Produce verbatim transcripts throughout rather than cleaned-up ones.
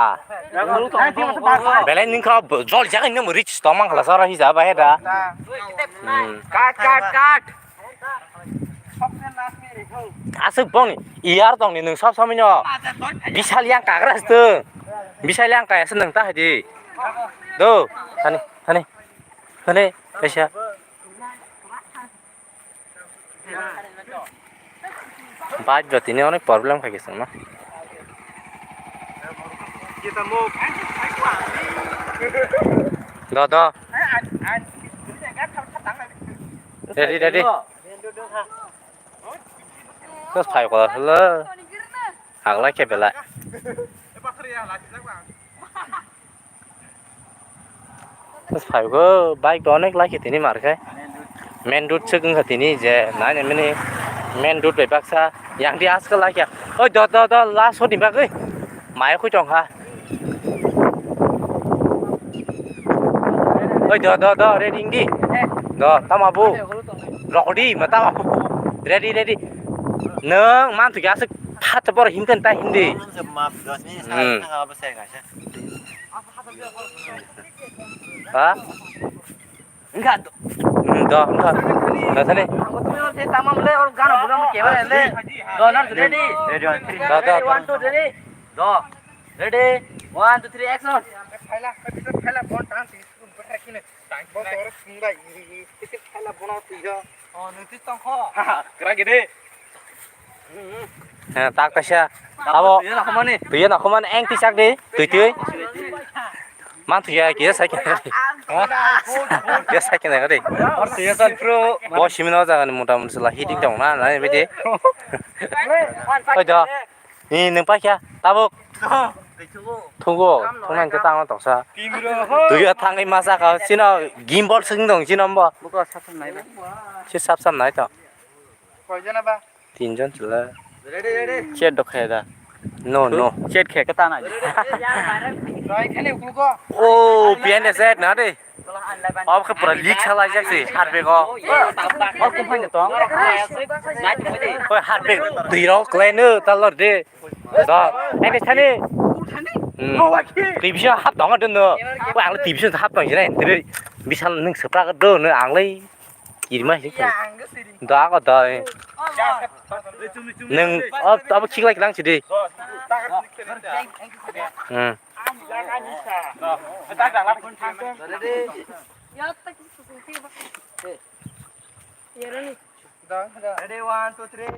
Ah. Belai nung kha jol jaga nung rich tong mang khala sara hija ba heda. Hmm. Cut, cut, cut. Aswk bongni iyar tongni nung sob somoi no. Bisal yang kagra stwng. Bisal yang kaya se nung ta hadi. Do, thani, thani. Thani, kaisa. Bike bo tini onek problem khai kisa ma. Do, do. Ready, ready. Terus phai ko lo. Aglai ke bela. Phaigo, bike bo onek lai khe tini mar khe. Main road swk wngkha tini je nai nai mani main road bai baksa yang di aska lai khe. Oi do do do last hodi bagwi. Mai khui tong kha. Oi do do do ready wng di. Do tama bu. Rok di ma tama bu. Ready ready. Nwng man tu ya swk phat bor himkhen ta hindi. Hmm. Ha? Enggak. Hmm, do, do. Do, sini. Tamam le, or gana buram kemana le. Do, not ready. Ready, one, three. Do, do. Ready, one, two, ready. Do. Ready, one, two, three, action. Phaila, phaila, bon tan, tin, sum, phaila, kine. Tang, bon, tor, sum, bai, iri, iri. Phaila, bon, tu, yo. Oh, nanti tong kho. Kera gede. Eh, tak kaisa. Abo. Tuya nakhumani. Tuya nakhumani eng tisak di. Tui tui. Man tuya kia sai kena di. Kia sai kena di. Or tuya san pro. Bo simino jaga ni mota mota sala hiding tong na na bidi. Oi do. Ni nung pa kya? Tabuk. Thungo. Thungnai ke tang tongsa. Tuya thangwi masa ka sino gimbal sing dong sino bo. Buka sapsam nai ba. Si sapsam nai to. Koi jana ba? Tinjon chwla. Ready, ready. Chet do khaya da. No, no. Chet khaya ka ta na. Roi khani ukul ko. Oh, P N S na de. Obo khe pura leak salai jak se, harpego. Obo kuphai ni tong. Oi, harpeg, dui rok klai no, talor de. Do, ene thani. Hmm. T V song hap tong do no. Oi, ang T V song hap tong jira, tiri. Bisal nung sepra do no, ang lai. Kirima sih. Da ko da. Neng, oh, apa kiklai kilang sih deh. Hmm. Ready, one, two, three.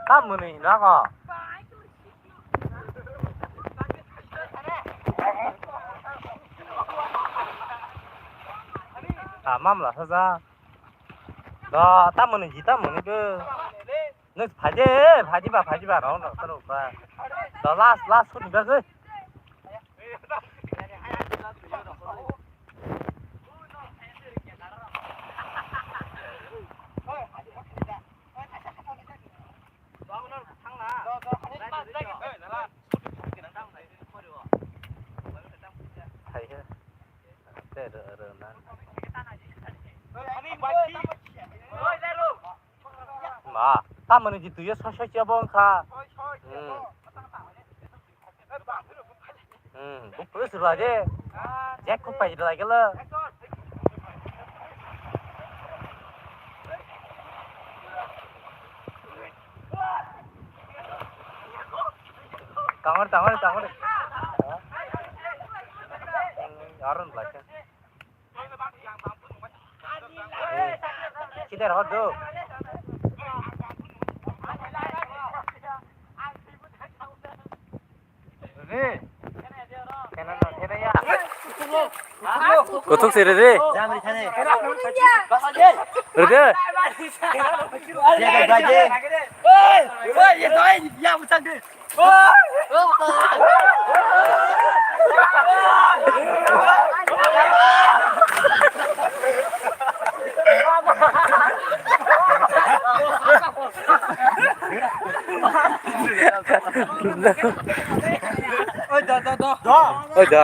Tam mwnwi hino ako. Ah, mamla saja. Do, tam mwnwi ji, tam mwnwi bo. Nung phaidi, phaidi ba, phaidi ba, rong rong taro ba. Do last, last huni bagwi. Hai he. Te ro, ro na. Ma, tamoni ji tuyo soi soi chebo wngkha. Hmm. Hmm, buk pura sura je. Jek kuk pai jira gelo. Tangor, tangor, tangor. Aron belai khe. Kider hot do. Ni. Kena no, kena ya. Kuthuk sih, Rede. Rede. Oi da, da, da. Oi da.